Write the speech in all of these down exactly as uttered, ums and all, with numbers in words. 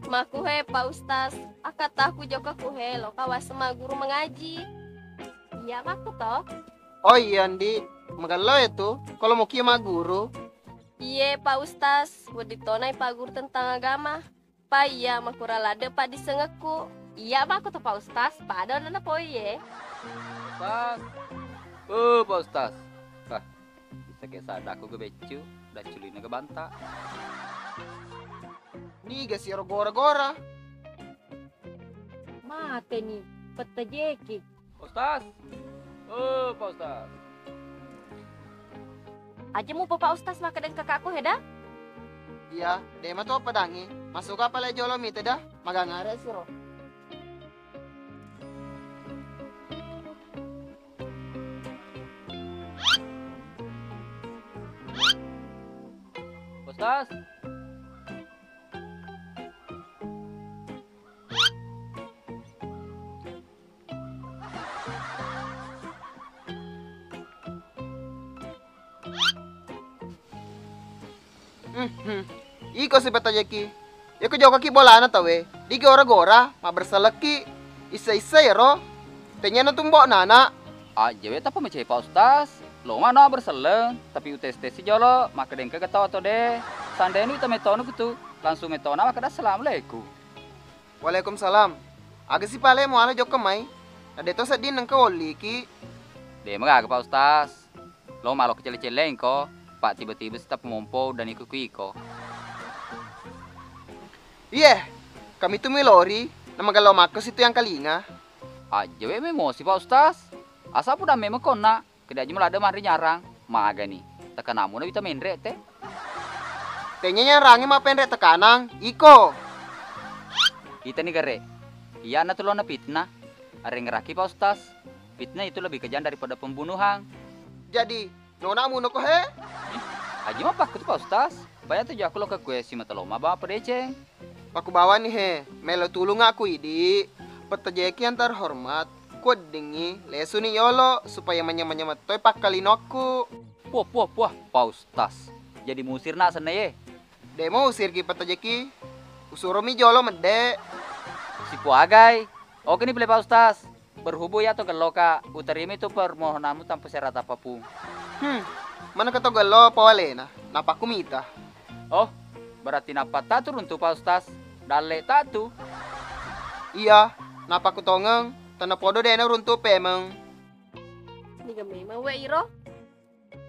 Makkuhe, Pak Ustaz, akkattaku jokka kuhe, loka waseng magguru mengaji. Iya, makkuto. Oh iya, Ndi, magello e tu, kalau mau kia magguru. Iye, Pak Ustaz, wedding tonai pagguru tentang agama. Pa iya, makurang ladde paddissengekku. Iya, makkuto, Pak Ustaz, pada onnana poi e. Ustaz. Oh, Pak Ustaz. Ah, bisa ke sadakku ke beccu, dan culina ke banta. Niga siro gora-gora? Mateni, pettajeki. Pak Ustaz. Oh, Pak Ustaz. Aja mupa Pak Ustaz makkeda kakakku heda? Iya, de matu apa dangi. Masuk apa le jolo mite dah? Magangare siro. Ustaz. Mhm. Iko si pettajeki. Yako jokaki bolana tauwe, digi ora-gora, mabbersalekki. Issa-issa yero. Tenyana tumbok nana. Ajjewe tappa mecai Pak Ustaz. Lo mano berselleng, tapi utes-tesi jolo, makkeda engka getau atau de. Sandenu ita metonu kutu, langsung metona makkeda assalamualaikum. Waalaikumsalam. Aga si pale muala jokka mai? Na deto sedding nengka wolliki. De magaga, Pak Ustaz. Lo malo kecele-celeng ko, Pak, tiba-tiba si tappa mompo dan iko-iko. Iye, kami tu milori, na magello makko situ yang kalinga. Ajjewe memosi, Pak Ustaz. Asa puda memang konna. Kede aja muladde manre nyarang, magani. Tekanamu na wita menre te. Tenya nyarangi mapenre tekanang, iko. Itani gare. Iya na tulona fitnah. Arengeraki Pak Ustaz. Fitnah itu lebih kejam daripada pembunuhan. Jadi, nona muno ko he? Aji mapakku tu Pak Ustaz. Banyak tu jaku lo ke kue si mata loma bawa pedeceng. Pakkubawani he, melo tulung aku idi. Pettajeki yang terhormat, kueddingi lesuni yolo supaya manyameng-nyameng toi pakkalinokku. Puah, puah, puah, Pak Ustaz. Jadi musir nak senna ye? Demo usirki pettajeki, usuromi jolo medde. Sipuagai. Oke ni pale Pak Ustaz. Berhubung ya to gello ka, uterima itu permohonanmu tanpa syarat apapun. Hmm, mana keto gello pawalena, napakku mita. Oh, berarti nappa tatu runtu Pak Ustaz. Dalle tatu. Iya, napakku tongeng, tena podo dena runtu pemeng. Niga memang we iro?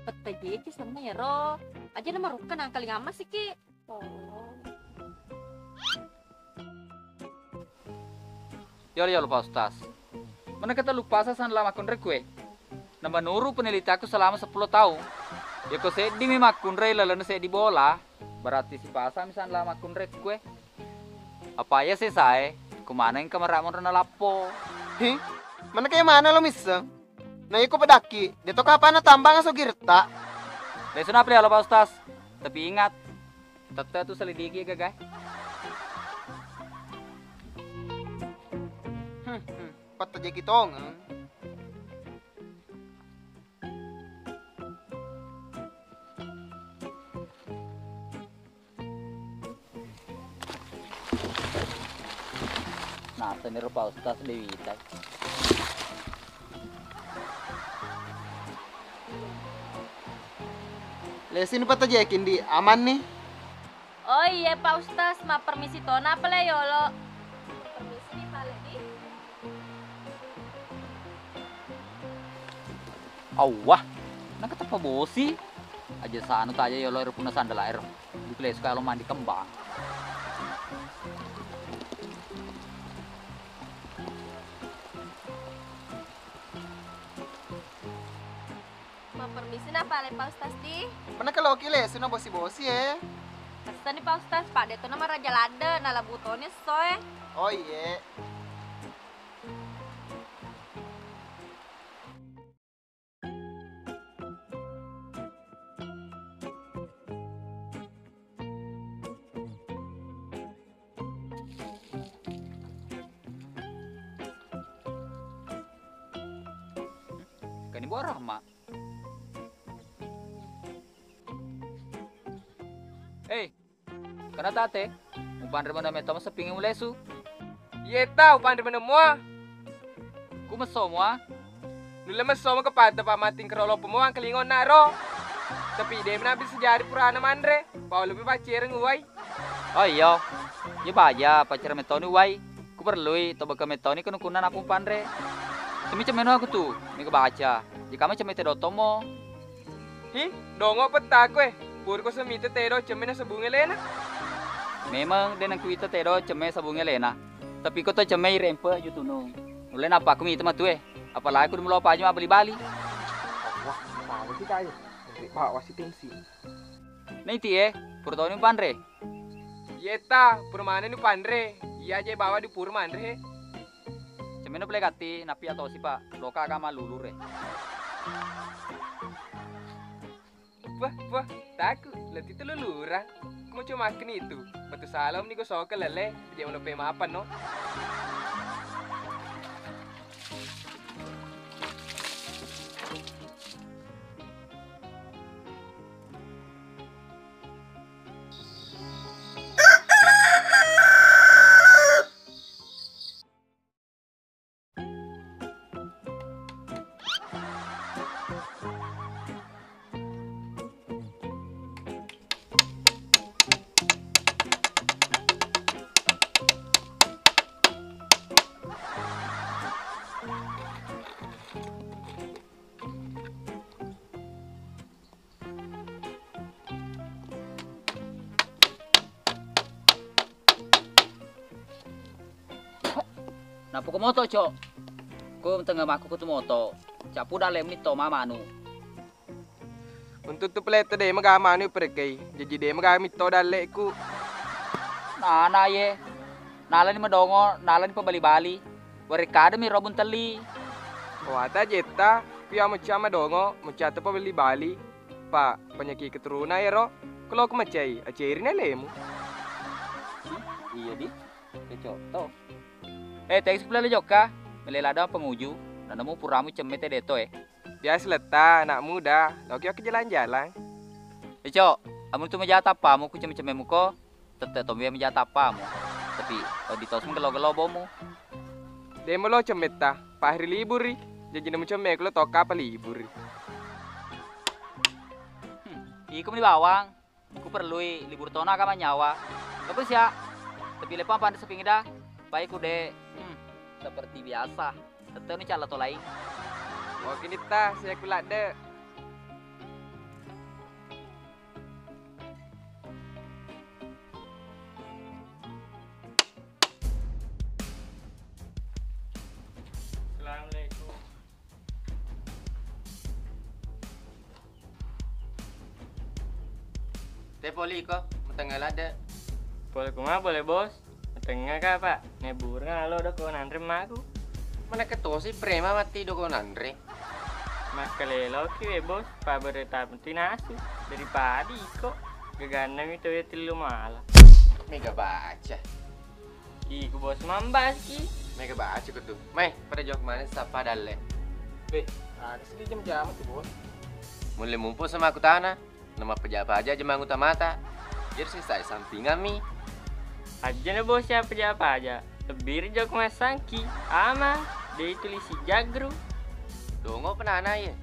Pettajeki senna ero. Aja na marukka nangkalingamma siki. Oh. Yolo, yolo, Pak Ustaz. Manengka tellu pasang selama makkunrai kue. Na menurut penelitianku selama sepuluh tahun. Yako seddi mi makkunrai lalenna seddi bola, berarti sipasang mi selama makkunrai kue. Apa ya sesae, kumana engka mara monro nalappo. Hi, manengka mana lo misseng? Na iko pedakki, de to kapana tambang aso giretta. Lesuna pale lo Pak Ustaz. Tapi ingat, tette tu selidiki gaga. Hmm, hmm. Pettajeki tongeng. Naseng ero Pak Ustaz Dewi tai. Lesini pettajeki ndi, aman ni? Oh iye Pak Ustaz, mappermisi tona pale yolo. Permisi ni pale di. Awwah, nakateppa bosi. Aja sanu taja yolo ero punna sandala ero. Dukle suka lo mandi kembang. Mappermisi na pale Pak Ustaz di. Pernah kalau oke le, suna bosi-bosi e. Pessani Pak Ustaz, Pak de to na maraja ladde, na labu toni esso e. Oh iye. Kani buah rahma. Eh, Karena tate, mupanre mena metto maseppingi mulesu. Yeta, upanre mena mua. Ku messo mua. Nulle messo mo kepata pa mating kerolo pemoang kelingo naro. Tapi de mena bisa jari purana manre. Paolo pi paccereng uwai. Oh iyo. Iya baja paccere mettoni uwai. Ku perlui to beke mettoni kenukunna napung panre. Cemme-cemmeno aku tu, mega baca. Jika me cemme te dottomo. Hi, dongo pettaku e. Purko semite tedo cemme na sabunge lena. Memang de nangkuita tedo cemme sabunge lena. Tapi ko to cemme irempe jutunu. Nulle nappa aku mite matu e. Apalagi ku dumelo paja mabbali-bali. Wah, salah sih kayu. Bawa si tensi. Naiti e, pura toni panre. Yeta, pura manenni panre. Iya je bawa di pura manre he. Cemmeno pole gatti, nappi atosi pa, loka aga malulure. Wah, wah, taku, lettu telulurang. Mau cuma makan itu. Batu salam ni gosok lele, dia mau lupa mapan no. Nappa ko moto, Cok. Ko tengnga makku ko tu moto. Cappu dalle menitto mamanu. Untuk tu pelette de mega manu perekei. Jaji de mega mitto dalleku. Nana ye. Nalani madongo, nalani pabali-bali. Warekkadami ro buntelli. Wata jetta, pia mecca madongo, mecca to pabali-bali. Pa, penyakit keturunan ero. Kalau ku mecai, acerina lemu. Iya di, cocok to. Eh, teks pula jokka. Mele ladang penguju, nanamu puramu cemme te deto e. Biasa letta, anak muda, loki oke jalan-jalan. Eh, Cok, amun tu maja tappamu ku cemme-cemmemu ko. Tette tommi maja tappamu. Tapi, odi tosmu gelo-gelo bomu. Demo lo cemmetta, Fahri liburi. Jaji nemu cemme kulo tokka apa liburi. Hmm, iko meni bawang. Ku perlui libur tona aga manyawa. Bagus ya. Tapi lepa pande sepingida. Baik ude. Hmm, seperti biasa. Tette ni cala to lain. Oke nitta, saya kuladde. Assalamualaikum. Te poli ko, matengnga ladde. Pole kuma pole, Bos. Matengnga ka, Pak. Nebureng alo doko nanre maku. Mana ketosi prema mati doko nanre. Makkalelo ki we, Bos. Paberita menti nasu daripada iko. Gaganna mi towe tellu mala. Mega baca. Iko, Bos, mambas ki. Mega baca ko tu. Mai, pada jok mana sapa dalle. Be, ada segi jam-jam tu, Bos. Mulle mumpu sama aku tanah. Nama peja-paja jemang utamata. Jadi sisa sampingan mi. Aja na, Bos, ya peja-paja. Lebih jok masangki. Ama, de tulisi jagru. Dongo penana ye.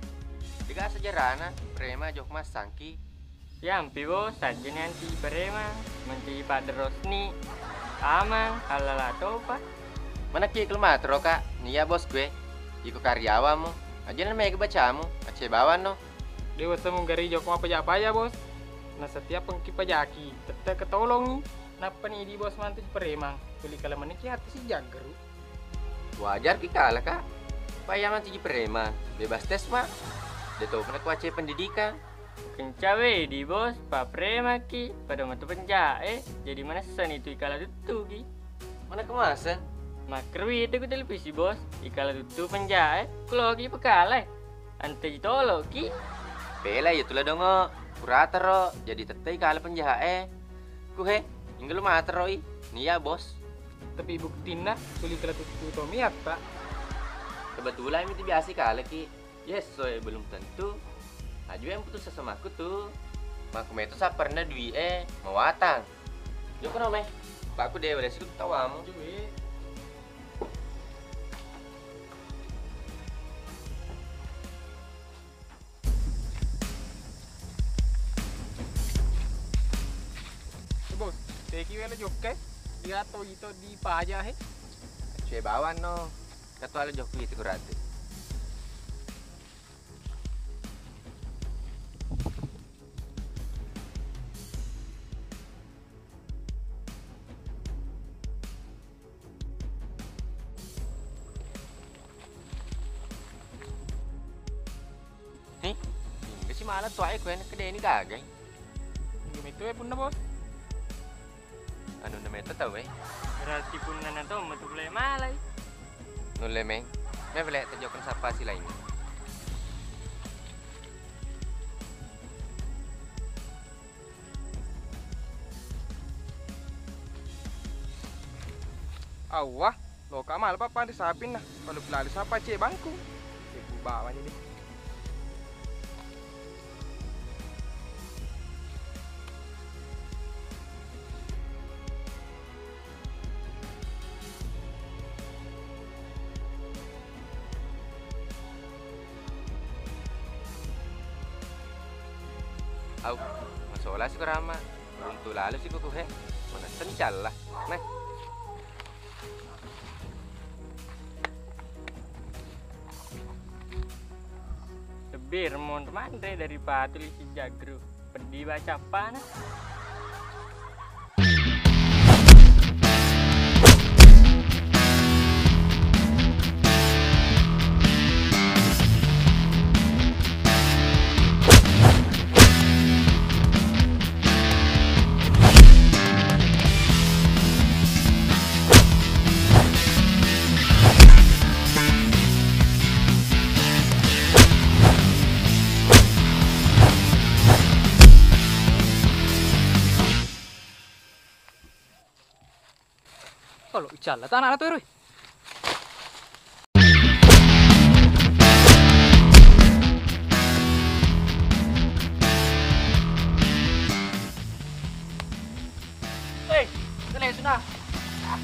Dega sejarana, prema jok masangki. Yampi, Bos, sajjani anti paremang, menci padderosni, amang, allala topa. Manakki kelu matero, Kak, nia bos gue, iko karyawanmu, ajana mega bacamu, acce bawanno. Dewa semu gari joko mapaja-paja, Bos. Na setiap pengki pajaki, tette ketolongi. Nappani di bos mantu paremang, tuli kala meniki hati si jaggeru. Wajar ki kala, Kak. Payamang tiji preman, bebas tes, Mak. De topa nakuaccai pendidikan. Kencawe di bos, pa preman ki, pada matu penjae, jadi manessani tu ikala tuttu ki. Mana kemasa? Makkerui itu ku televisi bos, ikala tuttu penjae, kuloki pekale. Ante ji tolo ki. Bela ya tula dongo, kurataro, jadi tette ikala penjae. Kuhe, inggelu materoi, nia bos. Tapi buktinna tuli kala tuttu to miatta. Kebetulan itu biasa kala ki. Yes, soe belum tentu. Aju yang putus sama aku tu. Maku meto saparna dui e mawatang. Jokka no, Meng. Bapakku de' wele' sikut tawamu. Eh, Bos, teki wele' jokka, eh? Dia to ito di paja, he. Cue bawang no. Katuale jokka itu kurate. Heh, inggasi mala tuae koe, nakke de'ni gagai. Inggami tuae punna, Bos. Anu na metta tau e. Berarti punna na to metu pole malai. Nulle, Meng. Me pole tajokka sappa silaing. Awwa, loka mala pappanre sapinna, palu pelali sapa cek bangku. Ibu bawani deh. Au, masola siko rama, runtu lalo siko kuhe, manessani calla. Meh. Lebbi remon manre daripada tuli sijagru. Peddi baca appana. Olo, icalla tanana tu, Rui. Hei, kena sudah.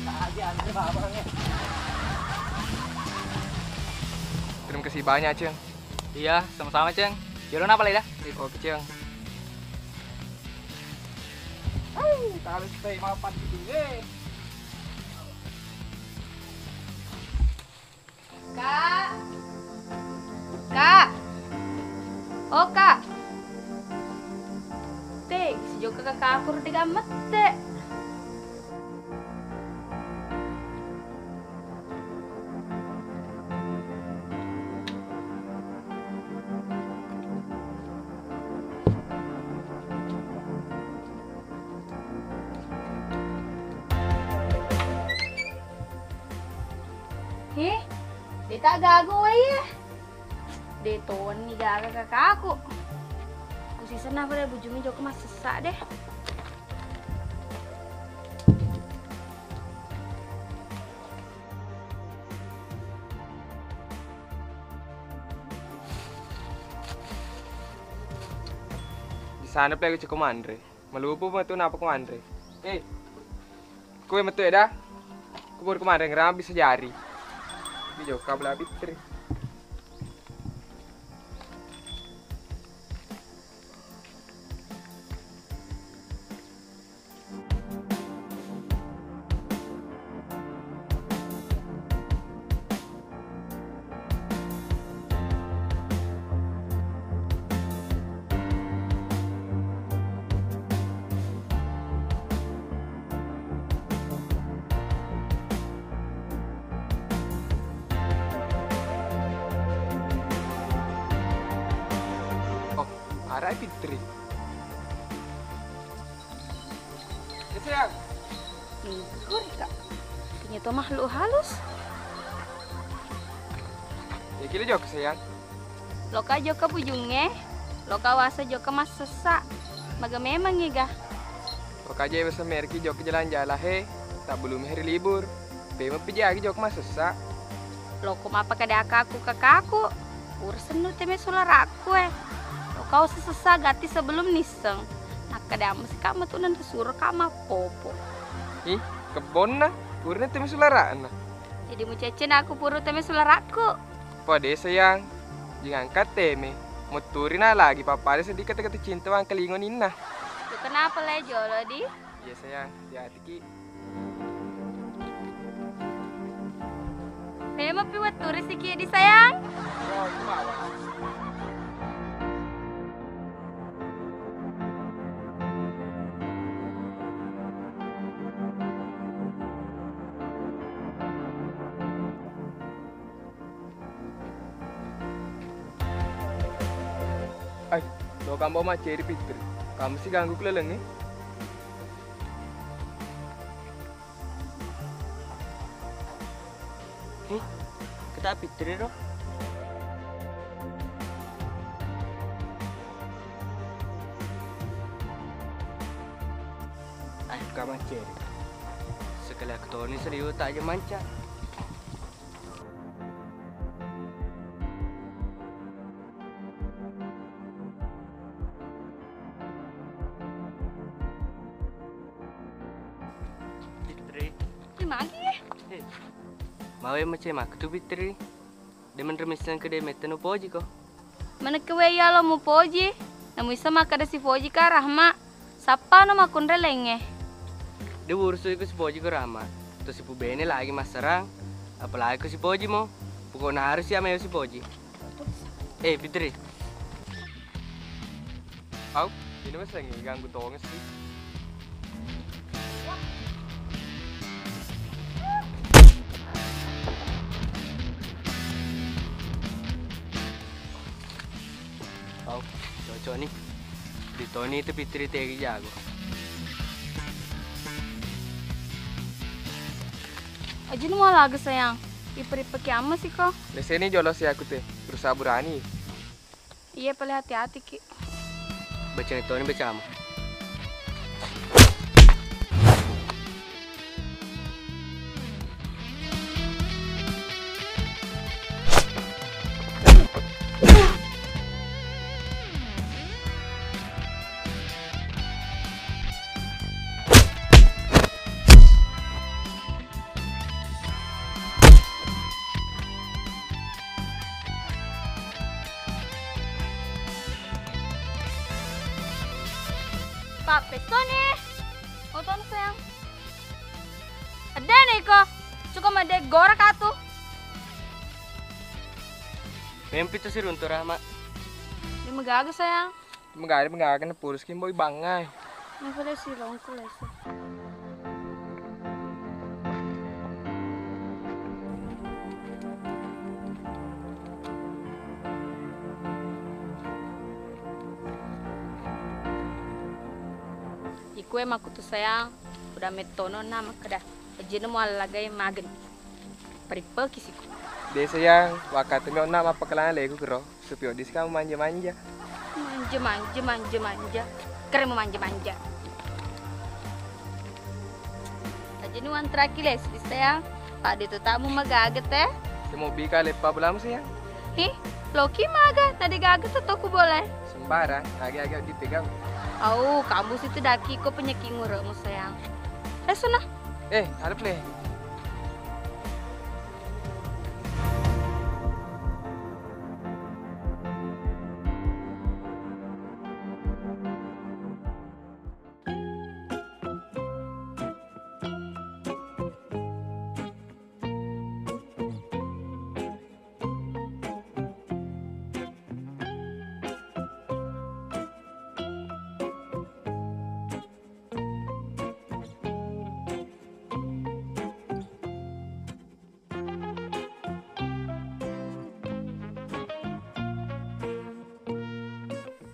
Lagi antre babang ya. Terima kasih banyak, Ceng. Iya, sama-sama, Ceng. Yolo, napa leda? Iko, Ceng. Hai, tahu saya mapan gitu, eh. Kak. Kak. Oh, Kak. Te, sijokka kakakku ro de' gammette. He, de' tagaga wae. De' towenni gaga kakakku. Kusisenna pada bujungnge jokka massessa deh. Di sana pale ceko manre. Malupu metu nappa ko manre. Eh. Koe metu eda. Kubur ko manre ngerang bisa jari. Di jokka bela bitri. Oh, arai Fitri. Ya, sayang. Ih, kori, Kak. Punya to makhluk halus. Ya, kilo jokka, sayang. Loka jokka bujungnge, loka wasa jokka massessa. Maga memang iga. Loka je wasa merki jokka jalan-jalan he, tak belum hari libur. Pemeng pijagi jokka massessa. Loko mappakkeda kakakku, kakakku. Pura sennu teme sularakku e. Lokau sesessa gatti sebelum nisseng. Akkeda ammo sika matu nanda suro ka mappopo. Ih, kebbonna, purina temi sulara'na. Jadi mucecce na aku puru temi sularakku. Pade sayang, jingangka teme. Mutturi na lagi pappada seddi kata-kata cinta wangkalingo ninna. Yo kenapa le jolo di? Iya sayang, hati-hati ki. Memopi wettu ri siki di sayang. Ai, lo kambo maceri Fitri. Kamu sih ganggu kelelengi. Hi, keta Fitri ro. Ai, ka maceri. Sekali aku toni serius tak aja manca. Fitri. Ri magi? Eh, mawe macemaka tu Fitri. De menre misseng ke de mette no poji ko. Manekkewe iya lo mupoji, namuissa makkeda sipoji ka Rahma. Sappano makkunrai laingnge. De urusu iko sipoji ko Rahma. To sipubene lagi massarang, apalagi ko sipoji mo. Pokokna harus iya mewa sipoji. Eh, Fitri. Au, ini mesengi ganggu tonges sih. Au, cocok nih. Ditoni itu Fitri tegi jago. Aja nu mau laga sayang. Iperi-peki amma sih kok. Leseni jolo sih aku teh. Berusaha burani. Iya, pale hati-hati ki. Baca toni bacamu. Pappetoni. Oton sayang. Edene iko. Cukup mede gora katu. Mempi tu siruntu Rahma. Dia megaga sayang. Magari mengagana purus ki mboi bangngai. Napa lesi longku lesi. Ikue makkutu sayang, udah mettono na makkeda. Ajena muallagai mageni. Parippeki siku. De sayang, wakkatumi onna mappakalana leku kero. Supi odis kamu manja-manja. Manja, manja, manja, manja. Keren manja, manja. Ajeni wantraki les bisa ya. Pak de tu tamu magaget eh. Temo bika leppa belamu sayang. Hi, loki maga, nadi gaga setoku boleh. Sembarang, agi-agi dipegang. Au, kamu situ daki ko penyakit nguremu sayang. Eh, sana. Eh, ada play.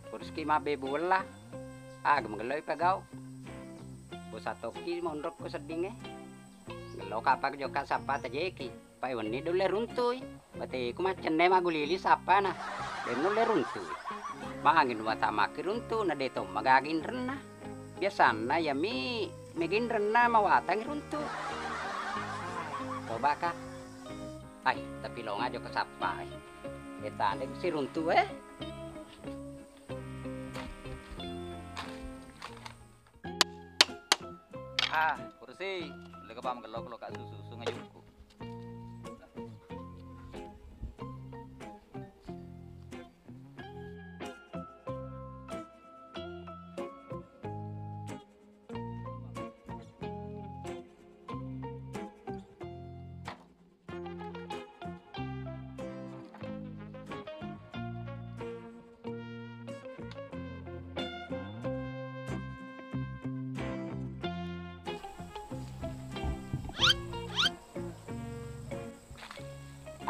Puruski mabbebu wella, aga magelloi pegau. Bosa tokki monrokko seddingnge. Gello kapang jokka sappa tajeki, pai wenni dulle runtui. Bateku maccenne maggulili sappana, de nulle runtui. Magi nuwatamakki runtu, na de to magaga inrenna. Biasanna iyami mega inrenna mawatang runtu. Coba ka. Ai, tapi longa jokka sappa. Eh, tandeng si runtu eh. Ah, urusi, lega pam gelo lo ka susu, sungai jukku.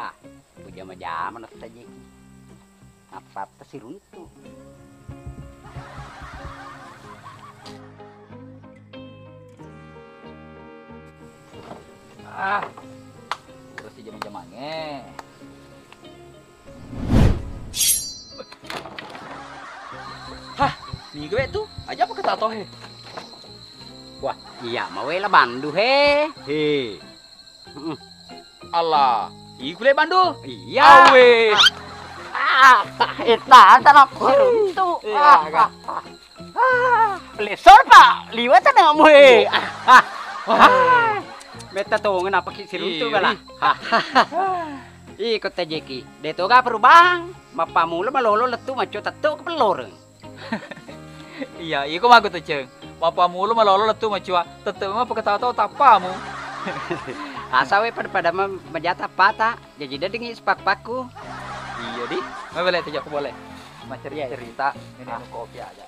Ah, kujama-jama natajeki. Apa-apa siruntu. Ah, urusi jama-jamangnge. Hah, niga we tu? Aja apa kata tohe? Wah, iya, mau wela bandu he. He. Mm-mm. Allah, iku le bandu. Iya. Awe. Ah, eta tanah siruntu. Iya, ah, ah, ah. Ah, lesor, Pak. Liwat sana kamu, he. Ah, ah. Ah. Metta tongen apa ki siruntu. Iya, bala. Ri. Ah. Iko tajeki. De toga perubahan. Mappamulo malolo lettu macco tetto ke peloreng. Iya, iko mago to, Ceng. Mappamulo malolo lettu maccoa, tette memang peketawa-tawa tappamu. Asa we pada-pada ma-, majata pata, jaji dedengi sepak-pakku. Iya, di. Mabele to jako boleh. Iya, iya. Macerita-cerita, ini ah, anu kopi aja.